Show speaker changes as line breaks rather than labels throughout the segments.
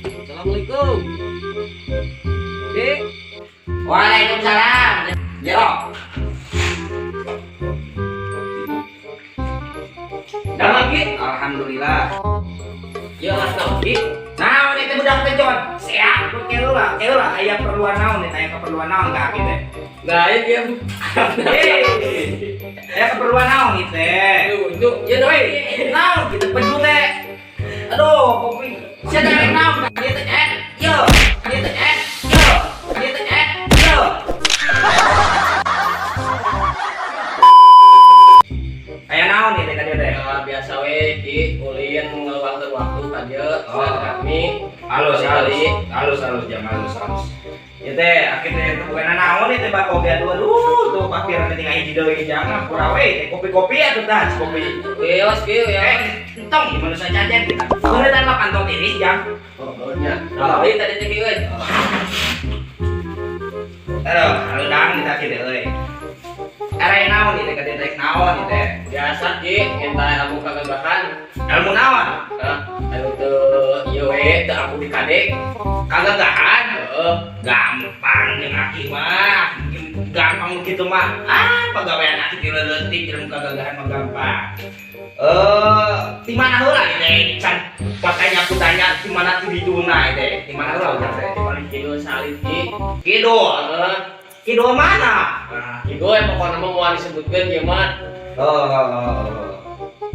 Assalamualaikum. Ki,
Waalaikumsalam. Jero.
Damang, Ki.
Alhamdulillah.
Ya mas naon, Ki?
Nah, ini teh budak teh Jon. Sehat ku keula, keula aya perluan naon nih, aya keperluan naon ka aki teh.
Lain ya.
Hei. Aya keperluan naon ieu teh.
Itu, ya dong.
Woi, naon kitu peju teh. Aduh, kopi. Sia teh naon ka dieu teh? Eh, yo. Ka dieu teh, eh, yo. Ka dieu teh, eh, yo. Aya naon ieu teh ka dieu teh?
Ya, biasa we Ki, ulin ngeluangkeun waktu ka dieu,
Oh.
kami.
Halus, halus,
Kali.
Halus, halus, jam halus, halus. Ya teh, akhirnya teh bukan naon teh bako ge aduh aduh tuh papir teh tinggal hiji deui jangan pura we teh kopi-kopi atuh tah kopi.
Wios Ki,
Eh,
ya.
entong gimana saya jajan kita. Beuneutan mah kantong tiris jam.
Oh, nya. Nah, tadi teh Ki euy.
Aduh, haludang kita kieu euy. Era naon ieu teh ka teh naon ieu teh?
Biasa Ki, minta ilmu kagagahan.
Ilmu naon?
Hah, anu teu ieu we, teu aku dikadek.
Kagagahan.
Heeh.
Gampang jeung aki mah. Gampang gitu mah. Ah, pagawean aki ti leutik jeung kagagahan mah gampang. Eh, di mana heula ieu teh? Can makanya aku tanya di mana ti dituna ieu teh? Di mana heula ujang teh?
Paling kidul salit Ki.
Kidul.
Heeh.
Kidul mana?
Nah, kidul ya pokoknya mah moal disebutkeun ieu mah.
Oh,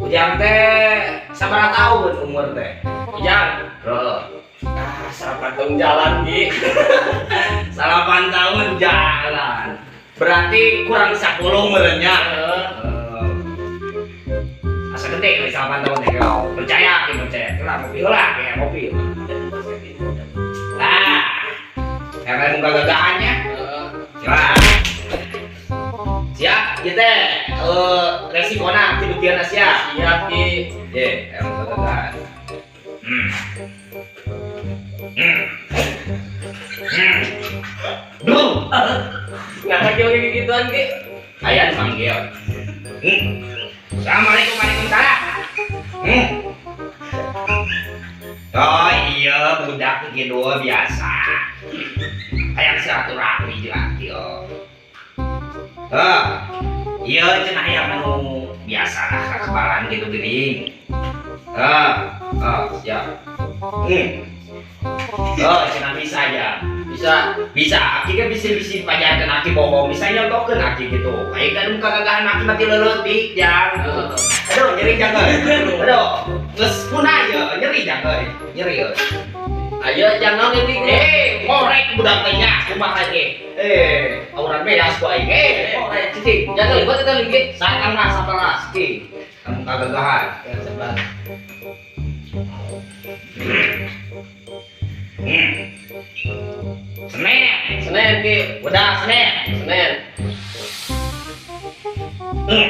ujang teh sabaraha tahun umur teh?
Ujang.
Heeh.
Ah, sarapan tahun jalan Ki.
8 tahun jalan. Berarti kurang 10 meureunnya.
Heeh.
Asa gede we 8 tahun teh. Percaya, ki percaya. Lah kopi heula kayak kopi. Nah, yang lain muka gagahannya.
Heeh.
Siap. Siap, ieu teh eh resikona kitu kieu siap.
Siap Ki.
Ye, yang muka gagahan. Hmm. Hmm. Hmm. Duh,
Nggak kaki lagi gituan Ki.
aya dipanggil. Hmm. Assalamualaikum, waalaikumsalam. Hmm. Oh iya, budak gitu biasa. Hayang silaturahmi jeung aki oh. Ah, iya cenah hayang anu biasa lah kakebalan gitu geuning. Ah, ah, siap. Hmm. Oh, cenah bisa aja.
Bisa.
Bisa, aki kan bisa bisa pajarkeun aki bohong, bisa nyontokeun aki gitu. Kayak kan muka gagahan aki mati leuletik jang.
Heeh.
Aduh, nyeri jangan. Aduh, geus punah ya, nyeri jangan. Nyeri ya.
Ayo jangan ini.
Eh, ngorek budak teh nya, kumaha ge. Eh, auran beas ku aing. Eh, ngorek cicing.
Jangan lupa kita lagi.
Satengah sabelas ki. Kamu kagagahan.
Ya, sebelah.
Hmm. Senin.
Senin Ki.
Udah Senin.
Senin.
Hmm.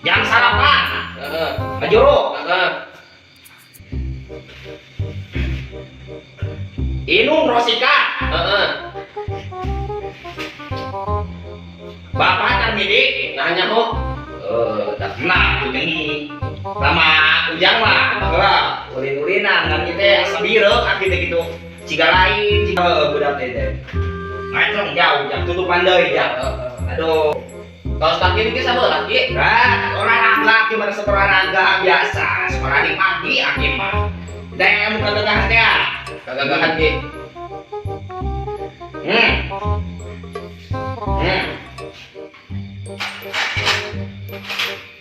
Jam sarapan.
Heeh.
Ngajuru.
Heeh.
Inung Rosika.
Heeh.
Bapak Tarmidi.
Nah nyaho.
Eh, tak nah jeung lama ujang mah baheula ulin-ulinan kan kieu teh asa bireuk aki teh kitu. Ciga lain, ciga budak teh teh. Ngaceng jauh, jang tutupan deui jang.
Heeh.
Aduh,
Kaos kaki ini sabelah Ki.
nah, olahraga aki mah resep olahraga biasa, sekolah di pagi aki mah. Kita yang muka gagahan teh. Ah.
Kagagahan Ki.
Hmm. Hmm.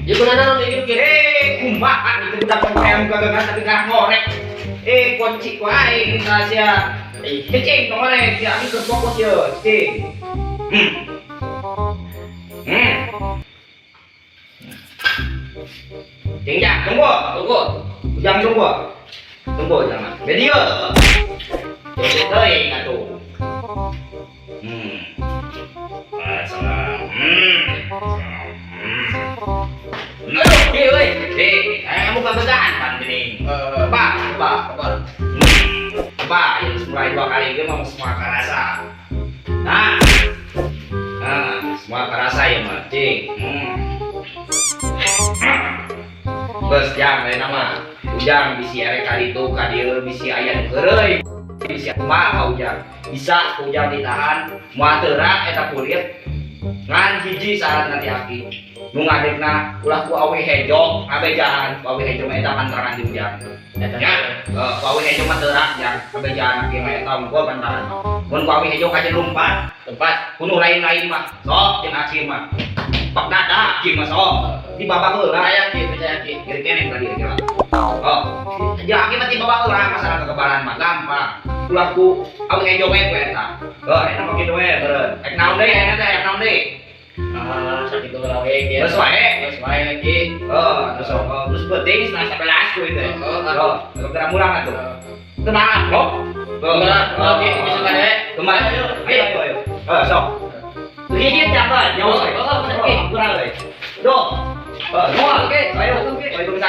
Ya gunana naon ieu Ki?
Eh, kumaha itu budak hayang muka gagahan tapi kalah ngorek. Eh, kunci wae ini sia.
Ih,
Cicing, ngorek ya, ini fokus ya, cicing. Hmm. Hmm. Cing ya, tunggu.
Tunggu.
Ujang tunggu. Tunggu jangan. Video. Jadi teuing atuh. Hmm. Assalam. Hmm. Hmm. Aduh,
Ki euy.
eh, kamu kagagahan pan geuning.
Eh,
Ba, ba.
Kabar.
Ba, yang mulai dua kali ini mau semua kerasa. Nah, nah, semua kerasa ya mah, cing. Hmm. Geus, Jang, lain nama. Ujang bisi erek ka ditu ka dieu, bisi aya nu heureuy. Bisi kumaha ka Ujang. Bisa ku Ujang ditahan, moal teurak eta kulit. Ngan hiji syarat nanti aki. Nu ngadegna ulah ku awi hejo, ngabejaan ku awi hejo mah eta pantangan di Ujang.
Eta.
Ya, ku awi hejo mah teurak, Jang, ngabejaan aki mah eta unggul pantangan. Mun ku awi hejo kajen lumpat,
Tempat.
Kuno lain-lain mah sok jeung aki mah. Pak dada aki mah sok. Di babak heula.
Percaya, Ki, percaya, Ki.
Kiri kene tadi kira. Oh, jeung aki mah ti babak heula masalah kekebalan mah gampang. Ulah ku awi hejo we ku eta. Oh, eta mah kitu we beureun. Ek naon deui eta teh, ek naon deui?
Ah, sakitu heula we, Ki.
Geus wae.
Geus wae, Ki.
Oh, terus oh, terus penting setengah 11 ku itu.
Oh, ah.
Oh, geura mulang atuh. Semangat, lo.
Enggak, enggak, Ki, bisa kade.
Kembali.
Ayo,
Ayo, ayo, ayo. Oh, sok. Hiji capat, jauh.
Oh, oh, Ki.
Kurang euy. Duh. Oh,
Oke.
ayo.
Oke.
Waalaikumsalam.